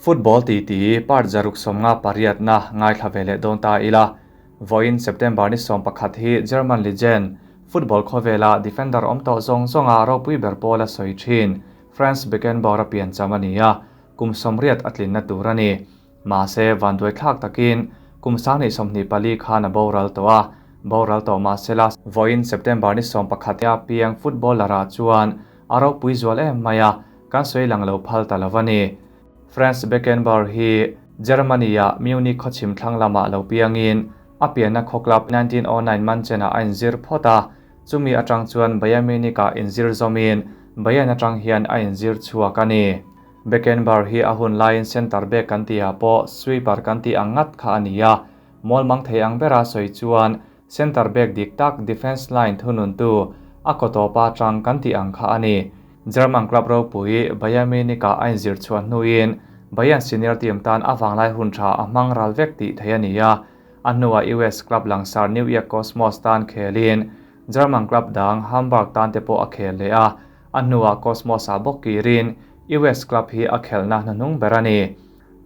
Football titi part 158na ngaithla ve leh dawn ta ila. Vawiin September ni 11 hi German legend, football khawvela defender awm tawh zawng zawnga ropui ber pawl a sawi thin Franz Beckenbauer a piancham a ni a, kum 80 a tlinna tur a ni. Mahse, vanduai thlak takin kum 2024 khan a boral tawh a, boral tawh mahsela vawiin September ni 11 a piang footballer-ah chuan a ropui zual em mai a, kan sawi lang lo phal ta lo a ni. Franz Beckenbauer hi Germany-ah Munich khawchhim thlang lamah lo piangin a pianna khaw club 1909 Munchen-ah a inzir phawt a, chumi atang chuan Bayern Munich-ah inzir zawmin Bayern atang hian a inzir chhuak a ni. Beckenbauer hi a hun laiin centre back kan tihah pawh sweeper kan tih ang ngat kha a ni a, mual mang thei ang bera sawi chuan centre back dik tak defence line thununtu a kaw tawpa tang kan tih ang kha a ni. German club ropui Bayern Munich-ah a inzir chhuah hnuin Bayern senior team tan a vanglai hun tha a hmang ral vek tih theih a ni a, a hnuah US club langsar New York Cosmos tan khelin German club dang Hamburg tan te pawh a khel leh a, a hnuah Cosmos-ah bawk kirin US club hi a khelhna hnuhnung ber a ni.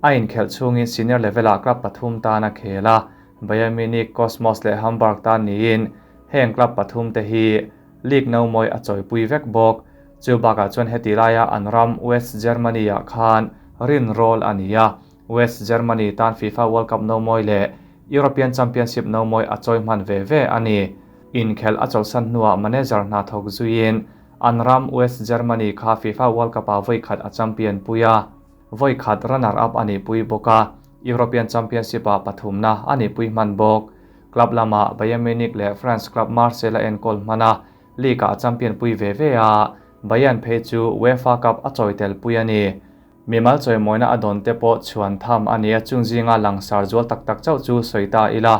A inkhelh chhungin senior level-ah club pathum tan a khel a, Bayern Munich, Cosmos leh Hamburg tan niin heng club pathum te hi league no mawi a chawipui vek bawk. Chu bakah chuan heti laia an ram West Germany-ah khan rin rawl a ni a, West Germany tan FIFA World Cup no mawi leh European Championship no mawi a chawi hman ve ve a ni. Inkhelh a chawlhsan hnuah manager hna thawk zuiin an ram West Germany kha FIFA World Cup-ah vawi khat a champion pui a, vawi khat runner-up a nih pui bawk a, European Championship-ah pathumna a nih pui hman bawk. Club lamah Bayern Munich leh France club Marseille a enkawl hman a, league-ah a champion pui ve ve a, Bayern phei chu UEFA Cup a chawi tel pui a ni. Mimal chawimawina a dawn te pawh chhuan tham a ni a, chung zinga langsar zual tak tak chauh chu sawi ta ila.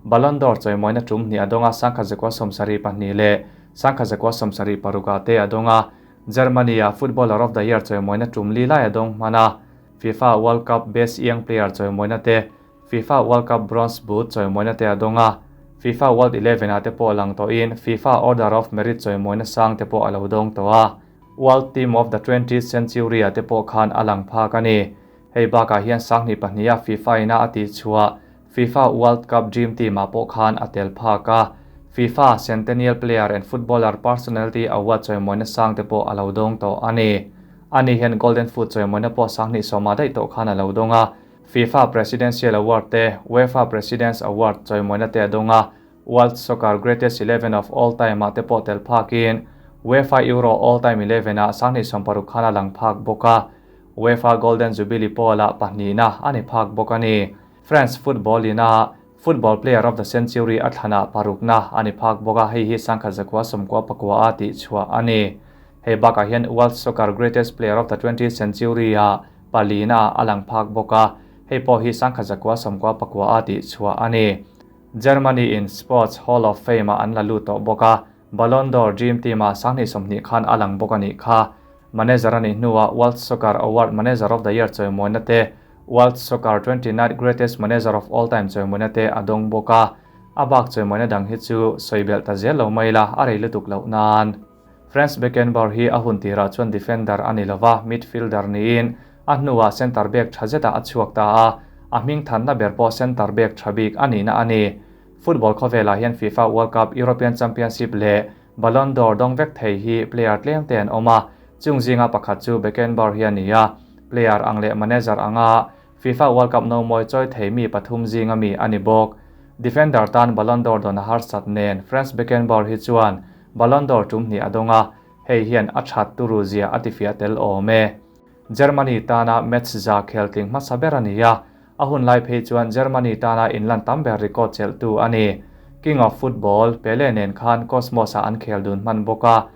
Ballon d'Or chawimawina tum hnih a dawng a, 1972 leh 1976 ah te a dawng a, Germany-ah Footballer of the Year chawimawina tum li lai a dawng hman a, FIFA World Cup Best Young Player chawimawina te, FIFA World Cup Bronze Boot chawimawina te a dawng a, FIFA World Eleven ah te pawh lang tawhin FIFA Order of Merit chawimawina sang te pawh a lo dawng tawh a. World Team of the 20th Century ah te pawh khan a lang phak a ni. Hei bakah hian 2002 a FIFA ina a tihchhuah FIFA World Cup Dream Team ah pawh khan a tel phak a, FIFA Centennial Player and Footballer Personality Award chawimawina sang te pawh a lo dawng tawh a ni. Ani hian Golden Foot chawimawina pawh 2010 ah daih tawh khan a lo dawng a, FIFA Presidential Award te, UEFA President's Award chawimawina te a dawng a, World Soccer Greatest 11 of All Time ah te pawh tel phakin UEFA Euro All Time 11 ah 2016 khan a lang phak bawk a, UEFA Golden Jubilee pawlah pahnihna a ni phak bawk a ni. France football ina Football Player of the Century a thlanah parukna a ni phak bawk a, hei hi 1999 a tihchhuah a ni. Hei bakah hian World Soccer Greatest Player of the 20th Century ah palina a lang phak bawk a, hei pawh hi 1999 a tihchhuah a ni. Germany in Sports Hall of Fame ah an la lut tawh bawk a, Ballon d'Or Dream Team ah 2020 khan a lang bawk a nih kha. Manager a nih hnuah World Soccer Award Manager of the Year chawimawina te, World Soccer 29th Greatest Manager of All Time chawimawina te a dawng bawk a, a bak chawimawina dang hi chu sawi belh ta zel lo mai la, a rei lutuk loh nan. Franz Beckenbauer hi a hun tirah chuan defender a ni lova, midfielder niin a hnuah centre back tha zetah a chhuak ta a, a hming thanna ber pawh centre back tha bik a nihna a ni. Football khawvelah hian FIFA World Cup, European Championship leh Ballon d'Or dawng vek thei hi player tlem te an awm a, chung zinga pakhat chu Beckenbauer hi a ni a, player ang leh manager anga FIFA World Cup no mawi chawi thei mi pathum zinga mi a ni bawk. Defender tan Ballon d'Or dawn a harsat nen Franz Beckenbauer hi chuan Ballon d'Or tum hnih a dawng a, hei hian a that turu zia a tifiah tel awm e. Germany tana match za khel tling hmasa ber a ni a, a hun lai phei chuan Germany tana inlan tam ber record chelhtu a ni. King of Football, Pele nen khan Cosmos-ah an khel dun hman bawk a,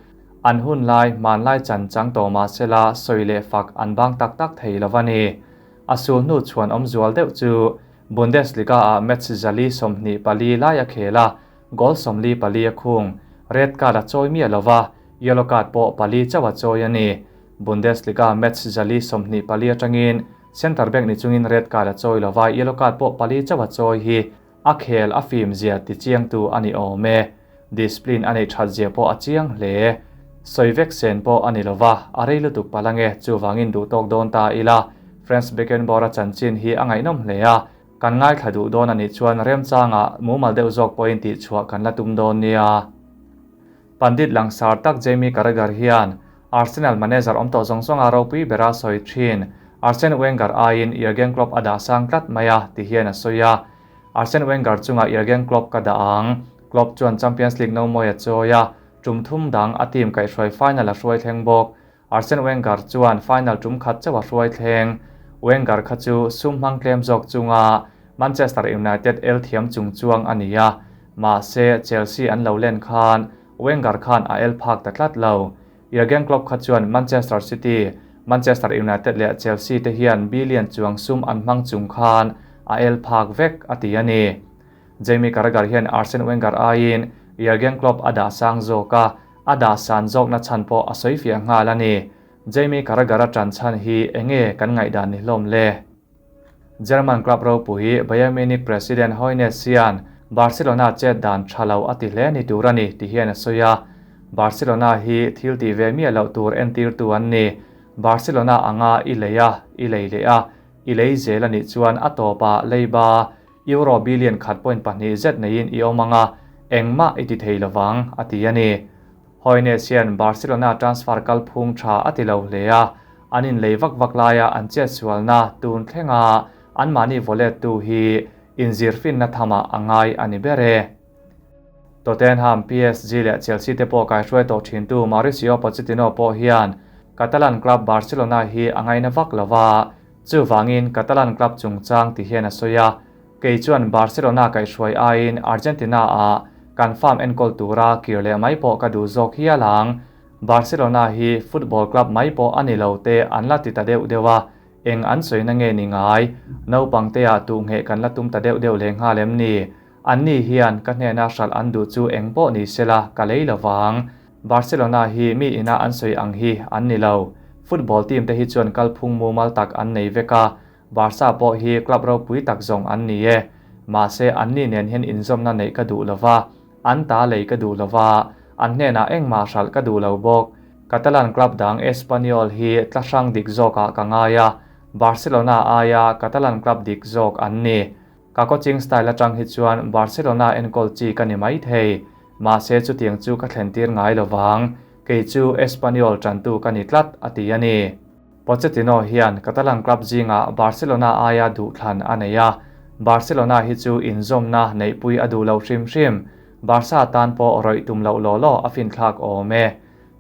an hun lai hmanlai chan chang tawh mahsela sawi leh fak an bang tak tak thei lo a ni. A sul hnu chhuan awm zual deuh chu Bundesliga-ah match 424 lai a khel a, goal 44 a khung, red card a chawi miah lo va, yellow card pawh pali chauh a chawi a ni. Bundesliga match 424 atangin centre back ni chungin red card a chawi lo va, yellow card pawh pali chauh a chawi hi a khel a fim zia ti chiangtu a ni awm e. Discipline a neih that zia pawh a chiang hle. Sawi vek sen pawh a ni lo va, a rei lutuk palange chuvangin duh tawk dawn ta ila. Franz Beckenbauer-a chanchin hi a ngaihnawm hle a, kan ngaithla duh dawn a nih chuan remchangah mumal deuh zawk pawhin tihchhuah kan la tum dawn nia. Pandit langsar tak Jamie Carragher hian Arsenal manager awm tawh zawng zawnga ropui bera sawi thin Arsene Wenger aiin Jurgen Klopp a dah sang tlat mai a ti hian a sawi a. Arsene Wenger chungah Jurgen Klopp ka dah ang. Klopp chuan Champions League nomawi a chawi a, tum thum dang a team kaihhruai final a hruai thleng bawk. Arsene Wenger chuan final tum khat chauh a hruai thleng. Wenger kha chu sum hmang tlem zawk chunga Manchester United el thiam chung chuang a ni a, mahse Chelsea an lo len khan Wenger khan a el phak ta tlat lo. Jurgen Klopp kha chuan Manchester City, Manchester United leh Chelsea te hian billion chuang sum an hmang chung khan a el phak vek a ti a ni. Jamie Carragher hian Arsene Wenger aiin Jurgen Klopp a dah sang zawk a, a dah san zawkna chhan pawh a sawi fiah nghal a ni. Jamie Carragher-a tan chhan hi enge kan ngaihdan ni hlawm le? German club ropui Bayern Munich president Hoeneß hian Barcelona chet dan tha lo a ti hle ni tur a ni ti hian a sawi a. Barcelona hi thil tih ve miah loh tur entirtu an ni. Barcelona anga i lei a, i lei leh a, i lei zel a nih chuan a tawpah leiba Euro billion khat point pahnih zet neiin i awm ang a, engmah i ti thei lovang, a ti a ni. Hoeneß hian Barcelona transfer kalphung tha a ti lo hle a, an inlei vak vak laia an chetsualna tun thlenga anmahni vawlettu hi inzirfinna thamah a ngai a ni ber e. Tottenham, PSG leh Chelsea te pawh kaihruai tawh thintu Mauricio Pochettino pawh hian Catalan club Barcelona hi a ngaina vak lo va, chuvangin Catalan club chungchang ti hian a sawi a, Kei chuan Barcelona kaihhruai aiin Argentina-ah kan farm enkawl tura kir leh mai pawh ka duh zawk hial ang. Barcelona hi football club mai pawh a ni lo te an la ti ta deuh deuh a, eng an sawina nge ni ngai? Naupang te ah tuh ngheh kan la tum ta deuh deuh leh nghal em ni? An ni hian ka hnena hralh an duh chu eng pawh ni sela ka lei lo vang. Barcelona hi mi ina an sawi ang hi an ni lo. Football team te hi chuan kalphung mumal tak an nei vek a, Barca pawh hi club ropui tak zawng an ni e. Mahse anni nen hian inzawmna neih ka duh lova, an ta lei ka duh lova, an hnenah engmah hralh ka duh lo bawk. Catalan club dang Espanyol hi tla hrang dik zawkah ka ngai a, Barcelona aia Catalan club dik zawk an ni. Ka coaching style atang hi chuan Barcelona enkawl chi ka ni maithei. Mahse chutiang chu ka thlentir ngai lovang, kei chu Espanyol tantu ka ni tlat, a ti a ni. Pochettino hian Catalan club zingah Barcelona aia duhthlan a nei a, Barcelona hi chu inzawmna neihpui a duh lo hrim hrim. Barca tan pawh rawih tum loh law law a finthlak awm e.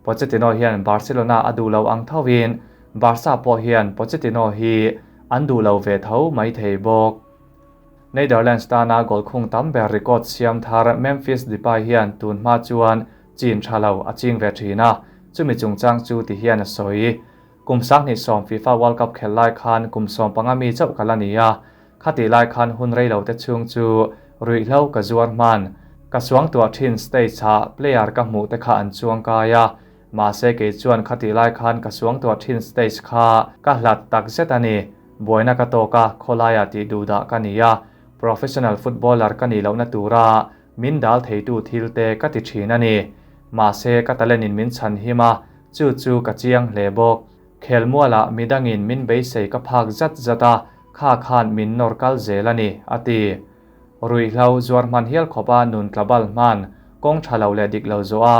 Pochettino hian Barcelona a duh lo ang thoin Barca pawh hian Pochettino hi an duh lo ve tho mai thei bawk. Netherlands tana goal khung tam ber record siam thar Memphis Depay hian tun hma chuan chin tha lo a ching ve thin a, chumi chungchang chu ti hian a sawi. Kum sanghnih sawm FIFA World Cup khelh lai khan kum 15 mi chauh ka la ni a, khatih lai khan hun rei lo te chhung chu ruihhlo ka zuar hman. Ka suangtuah thin stage ah player ka hmuh te kha an chuang kai a, mahse kei chuan khatih lai khan ka suangtuah thin stage kha ka hlat tak zet a ni. Buaina ka tawk a, khawlaiah tih duh dah ka ni a, professional footballer ka nih lohna tura Min dal theitu thil te ka ti thin a ni. Mahse ka talent in min chhan him a, chu chu ka chiang hle bawk. Khelmualah midangin min beisei ka phak zat zat a, kha khan min nawr kal zel a ni, a ti. Ruihhlo zuar hman hial khawpa nun tlabal hman, kawng tha lo leh dik lo zawh a,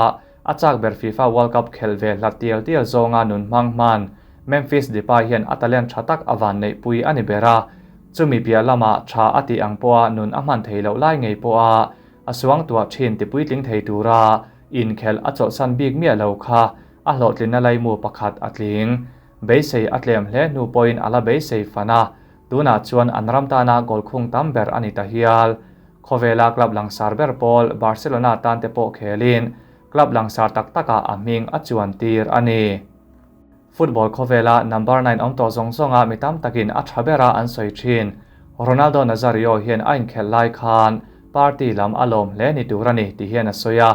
a chak ber FIFA World Cup khelh ve hlat tial tial zawnga nun hmang hman, Memphis Depay hian a talent tha tak a van neihpui a ni ber a. Chumi piah lamah tha a tih ang pawha nun a hman thei loh lai ngei pawha a suangtuah thin ti puitling thei tura inkhelh a chawlhsan bik miah lo kha a hlawhtlinna laimu pakhat a tling. Beisei a tlem hle hnu pawhin a la beisei fan a, tunah chuan an ram tana goal khung tam ber a ni ta hial. Khawvela club langsar ber pawl Barcelona tan te pawh khelin club langsar tak takah a hming a chuan tir a ni. Football khawvela number nine awm tawh zawng zawnga mi tam takin a tha bera an sawi thin. Ronaldo Nazario hian a inkhelh lai khan party lam a lawm hle ni tur a ni ti hian a sawi a.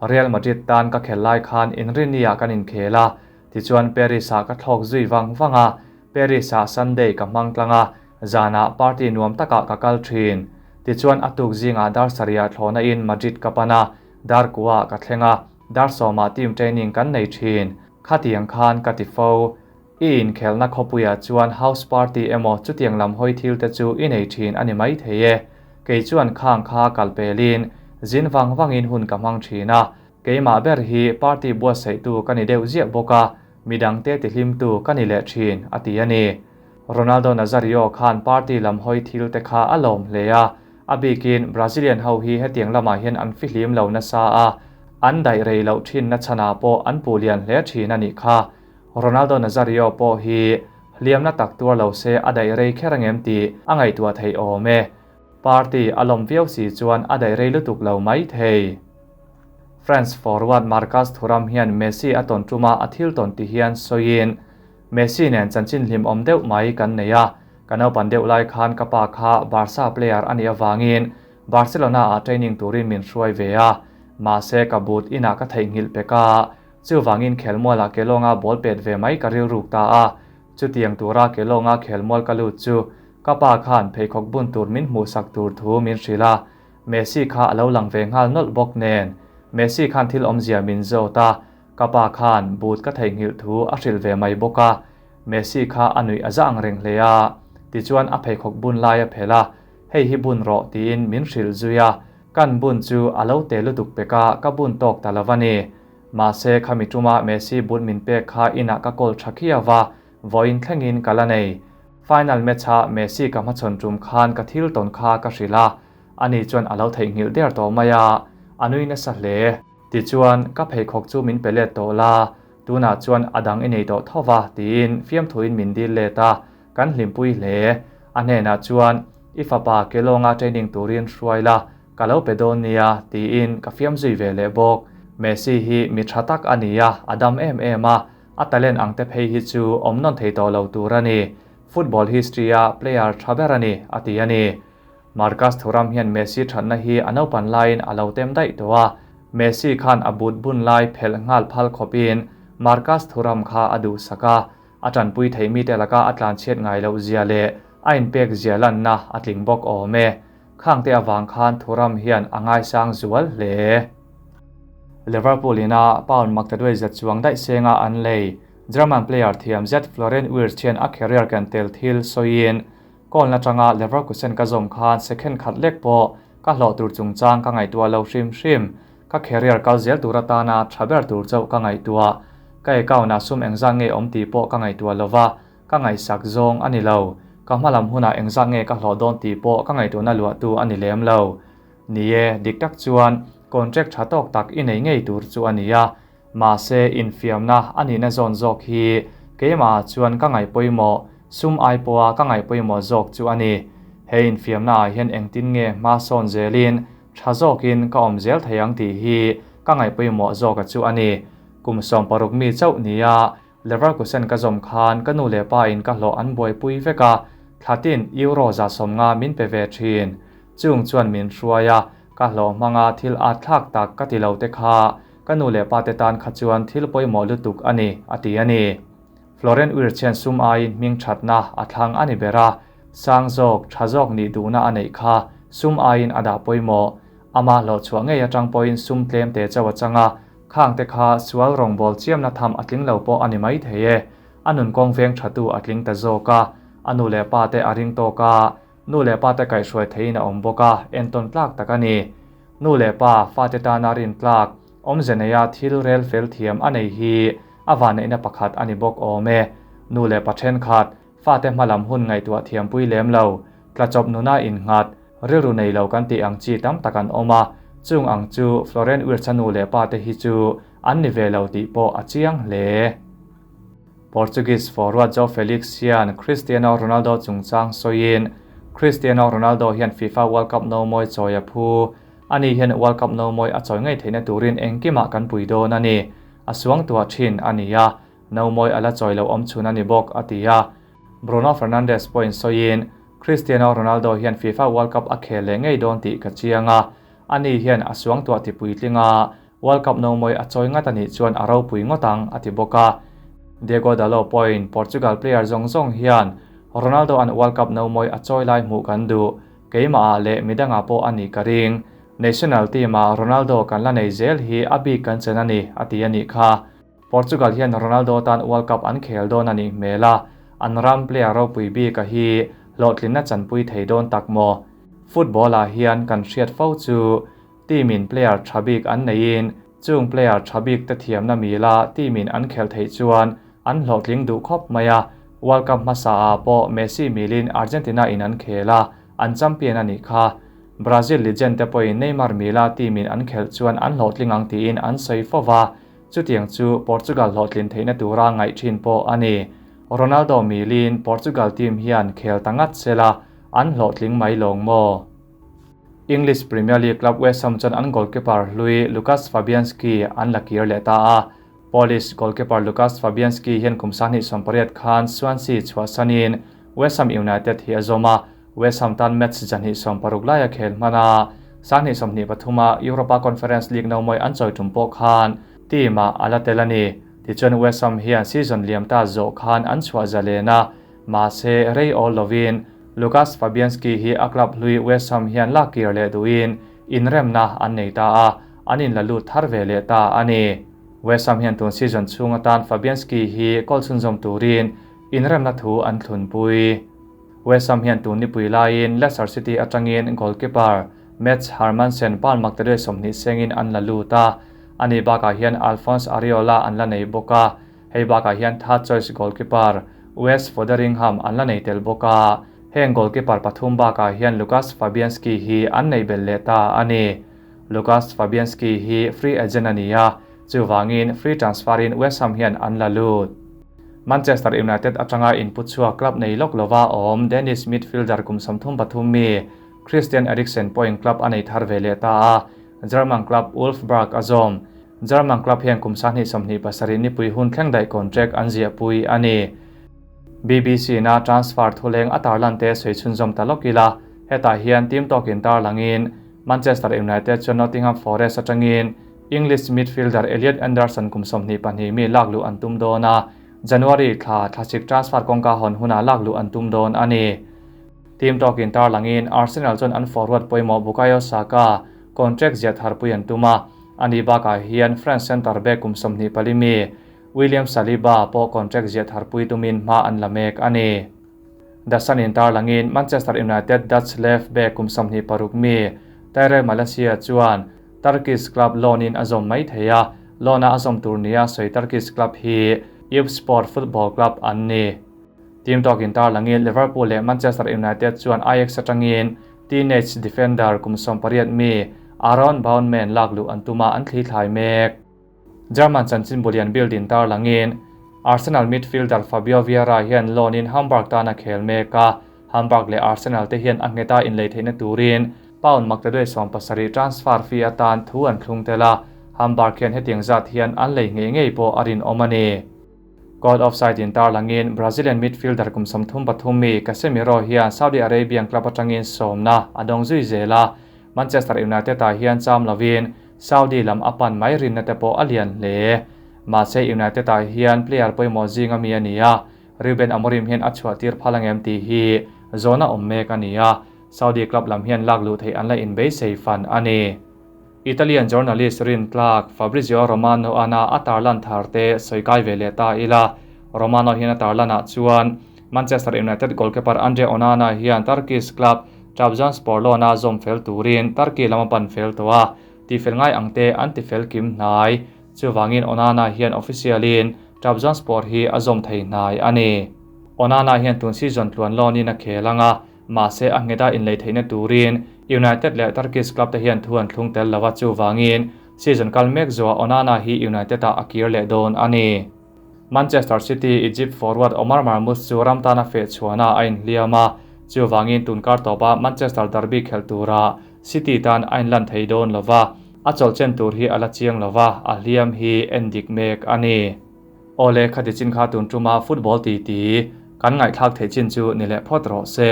Real Madrid tan ka khelh lai khan Inrinni-ah kan inkhel a, tichuan Paris-ah ka thlawk zui vang vang a, Paris-ah Sunday ka hmang tlang a, zanah party nuam takah ka kal thin. Tichuan a tuk zingah dar sarihah thlawhna in Madrid ka pan a, dar kuaah ka thleng a, dar sawmah team training kan nei thin. Khatiang khan ka ti fo. I inkhelhna khawpuiah chuan house party emaw chutiang lam hawi thil te chu i nei thin a ni maithei e. Kei chuan khang kha kal pelin zin vang vangin hun ka hmang thin a, keimah ber hi party buatsaihtu ka ni deuh ziah bawk a, midangte tihlimtu ka ni leh thin, a ti a ni. Ronaldo Nazario khan party lam hawi thil te kha a lawm hle a, a bikin Brazilian ho hi hetiang lamah hian an fihlim lo nasa a, an daih rei loh thin na chhanah pawh an puh lian hle thin a nih kha. Ronaldo Nazario pawh hi hliamna tak tuar lo se a daih rei kher angem tih a ngaihtuah theih awm e. Party a lawm viau si chuan a daih rei lutuk lo mai thei. France forward Marcus Thuram hian Messi a tawn tuma a thil tawn ti hian sawiin, Messi nen chanchin hlimawm deuh mai kan nei a, ka naupan deuh lai khan ka pa kha Barca player a nih avangin Barcelona ah training turin min hruai ve a, mahse ka boot inah ka theihnghilh pek a, chuvangin khelmualah kelawnga ball pet ve mai ka rilruk ta a, chutiang tura kelawnga khelmual ka lut chu ka pa khan pheikhawk bun tur min hmuhsak tur thu min hrilh a, Messi kha a lo lang ve nghal nawlh bawk nen Messi khan thil awmzia min zawt a, Ka pa khan boot ka theihnghilh thu a hrilh ve mai bawk a, Messi kha a nuih a za ang reng hle a, tichuan a pheikhawk bun lai a phelh a, hei hi bun rawh tiin min hrilh zui a, kan bun chu a lo te lutuk pek a, ka bun tawk ta lo a ni. Mahse khami tuma Messi boot min pek kha inah ka kawl tha khiau a, vawiin thlengin ka la nei. Final match-a Messi ka hmachhawn tum khan ka thil tawn kha ka hrilh a, ani chuan a lo theihnghilh der tawh mai a, a nui nasa hle. Tichuan, ka pheikhawk chu min pe let tawh la, tunah chuan a dang i nei tawh tho va, tiin fiamthuin min dil let a, kan hlimpui hle. A hnenah chuan, I fapa Kelawnga training turin hruai la, ka lo pe dawn nia, tiin ka fiam zui ve leh bawk. Messi hi mi tha tak a ni a, a dam em em a, a talent ang te phei hi chu awm nawn thei tawh lo tur a ni. Football history-a player tha ber a ni, a ti a ni. Marcus Thuram hian Messi thatna hi a naupan laiin a lo tem daih tawh a, Messi khan a but bun lai phelh nghal phal khawpin Marcus Thuram kha a duhsak a, a tanpui theih mite laka a tlanchhiat ngai loh zia leh a inpek zia lanna a tling bawk awm e. Khangte avang khan Thuram hian a ngaisang zual hle. Liverpool ina pound maktaduai zet chuang daih senga an lei German player thiam zet Florian Wirtz hian a career ken tel thil sawiin Call atanga Leverkusen ka zawm khan second khat lek pawh ka hlawh tur chungchang ka ngaihtuah lo hrim hrim. Ka career kal zel tur atana tha ber tur chauh ka ngaihtuah. Ka account ah sum engzat nge awm tih pawh ka ngaihtuah lo va, ka ngaihsak zawng a ni lo. Ka hmalam hunah engzat nge ka hlawh dawn tih pawh ka ngaihtuahna luahtu a ni lem lo. Ni e, dik tak chuan contract tha tawk tak i nei ngei tur chu a ni a. Mahse, infiamna a nihna zawn zawk hi keimahah chuan ka ngaihpawimawh, sum ai pawha ka ngaihpawimawh zawk chu a ni. He infiamnaah hian engtin nge hma sawn zelin tha zawkin ka awm zel thei ang tih hi ka ngaihpawimawh zawka chu a ni. Kum 16 mi chauh nia Leverkusen ka zawm khan ka nu leh pa in ka hlawh an buaipui vek a, thlatin Euro 150 min pe ve thin. Chung chuan min hruai a, ka hlawh hmanga thil at thlak tak ka ti lo te kha Ka nu leh pa te tan kha chuan thil pawimawh lutuk a ni, a ti a ni. Florent Wirtz hian sum aiin hming thatna a thlang a ni ber a, sang zawk, tha zawk nih duhna a neih kha sum aiin a dah pawimawh. Ama hlawhchhuah ngei atang pawhin sum tlem te chauh a chang a, khang te kha sual rawngbâwl chiamna tham a tling lo pawh a ni mai thei e. A nun kawng veng thatu a tling ta zawk a, a nu leh pa te a ring tawk a, nu leh pa te kaihhruai theiin a awm bawk a, entawn tlak tak a ni. Nu leh pa, fate tana rintlak, awmze neia thil rel fel thiam a nei hi a vanneihna pakhat a ni bawk awm e. Nu leh pa thenkhat, fate hmalam hun ngaihtuah thiampui lem lo, tlachawp nuna innghat, rilru nei lo kan tih ang chi tam tak an awm a, chung ang chu Florent Wirtz-a nu leh pate hi chu an ni ve lo tih pawh a chiang hle. Portuguese forward Joao Felix hian Cristiano Ronaldo chungchang sawiin, Cristiano Ronaldo hian FIFA World Cup nomawi chawi a phu. Ani hian World Cup nomawi a chawi ngei theihna turin engkimah kan pui dawn a ni. A suangtuah thin a ni a, nomawi a la chawi lo awm chhun a ni bawk, a ti a. Bruno Fernandes pawhin sawiin, Cristiano Ronaldo hian FIFA World Cup a khel leh ngei dawn tih ka chiang a, ani hian a suangtuah ti puitling a, World Cup nomawi a chawi ngat a nih chuan a ropui ngawt ang, a ti bawk a. Diego Dalot pawhin Portugal player zawng zawng hian Ronaldo an World Cup nomawi a chawi lai hmuh kan duh, keimahah leh midangah pawh a nih ka ring. National team-ah Ronaldo kan la nei zel hi a bik kan chen a ni, a ti a nih kha. Portugal hian Ronaldo tan World Cup an khel dawn a nih hmel a, an ram player ropui bika hi hlawhtlinna chanpui thei dawn tak maw? Football ah hian kan hriat fo chu team in player tha bik an neihin chung player tha bik te thiamna mila team in an khelh theih chuan an hlawhtling duh khawp mai a, World Cup hmasa ah pawh Messi milin Argentina in an khel a, an champion a nih kha. Brazil legend te pawhin Neymar mila team in an khelh chuan an hlawhtling ang tiin an sawi fo va, chutiang chu Portugal hlawhtlin theihna tura ngaih thin pawh a ni. Ronaldo milin Portugal team hian khel ta ngat sela an hlawhtling mai lawng maw? English Premier League club West Ham chuan an goalkeeper hlui Lukasz Fabianski an la kir leh ta a. Polish goalkeeper Lukasz Fabianski hian kum 28 khan Swansea chhuahsanin West Ham United hi a zawm a, West Ham tan match 26 laia khel hman a, 2023 Europa Conference League nomawi an chawi tum pawh khan team-ah a la tel a ni. Tichuan West Ham hian season liam ta zawh khan an chhuah zalen a, mahse rei awl lovin Lukasz Fabianski hi a club hlui West Ham hian lak kir leh duhin inremna an nei ta a, an inla lut thar ve leh ta a ni. West Ham hian tun season chhung atan Fabianski hi goal chhunzawm turin inremna thu an thlunpui. West Ham hian tun nipui laiin Leicester City atangin goalkeeper Mads Hermansen pound maktaduai 20 sengin an la lut a, ani bakah hian Alphonse Areola an la nei bawk a, hei bakah hian third choice goalkeeper Wes Foderingham an la nei tel bawk a, heng goalkeeper pathum bakah hian Lukasz Fabianski hi an nei belh leh ta a ni. Lukasz Fabianski hi free agent a ni a, chuvangin free transfer in West Ham hian an la lut. Manchester United atanga inputchhuak club nei lawk lova awm Danish midfielder kum 33 mi Christian Eriksen pawhin club a nei thar ve leh ta a, German club Wolfsburg a zawm. German club hian kum 27 nipui hun thleng daih contract an ziahpui a ni. BBC na transfer thuleng a tarlan te sawi chhunzawm ta lawk ila, hetah hian team tawkin tarlangin Manchester United chuan Nottingham Forest atangin English midfielder Elliot Anderson kum 22 mi lak luh an tum dawn a, January thla thlasik transfer kawngka hawn hunah lak luh an tum dawn a ni. Team tawkin tarlangin Arsenal chuan an forward pawimawh Bukayo Saka contract ziah tharpui an tum a, ani bakah hian France centre back kum 24 mi William Saliba pawh contract ziah tharpui tumin hma an la mek a ni. The Sun in tarlangin Manchester United Dutch left back kum 26 mi Tyrell Malacia chuan Turkish club loan in a zawm mai thei a, loan a zawm tur nia sawi Turkish club hi Eyüpspor Football Club an ni. Team tawkin tarlangin Liverpool leh Manchester United chuan Ajax atangin teenage defender kum 18 mi Aaron Baumann lak luh an tuma an thli thlai mek. German chanchin bulian Bild in tarlangin Arsenal midfielder Fabio Vieira hian loan in Hamburg tan a khel mek a, Hamburg leh Arsenal te hian a ngheta inlei theihna turin pound maktaduai 70 transfer fee atan thu an thlung tel a, Hamburg hian hetiang zat hian an lei ngei ngei pawh a rinawm a ni. Caught offside in tarlangin Brazilian midfielder kum 33 mi Casemiro hian Saudi Arabian club atangin sawmna a dawng zui zel a, Manchester United ah hian cham lovin Saudi lam a pan mai rinna te pawh a lian hle. Mahse United ah hian player pawimawh zinga mi a ni a, Ruben Amorim hian a chhuah tir phal angem tih hi zawhna awm mek a ni a, Saudi club lam hian lak luh theih an la inbeisei fan a ni. Italian journalist Rin Clark, Fabrizio Romano ana a tarlan thar te sawi kai ve leh ta ila. Romano hian a tarlanah chuan Manchester United goalkeeper Andre Onana hian Turkish club Trabzonspor loan-a zawm fel turin Turkey lam a pan fel tawh a, tifel ngai ang te an tifel kim hnai. Chuvangin Onana hian official-in Trabzonspor hi a zawm thei hnai a ni. Onana hian tun season tluan loan-in a khel anga, mahse a ngheta inlei theihna turin United leh Turkish club te hian thu an thlung tel lova, chuvangin season kal mek zuah Onana hi United-ah a kir leh dawn a ni. Manchester City Egypt forward Omar Marmoush chu ram tana feh chhuahna a inhliam a, chuvangin tunkar tawpa Manchester derby khelh tura City tan a inlan thei dawn lova, a chawlhchen tur hi a la chiang lova, a hliam hi en dik mek a ni. Awle, khati chin kha tun tuma football ti ti kan ngaihthlak theih chin chu ni leh phawt rawh se.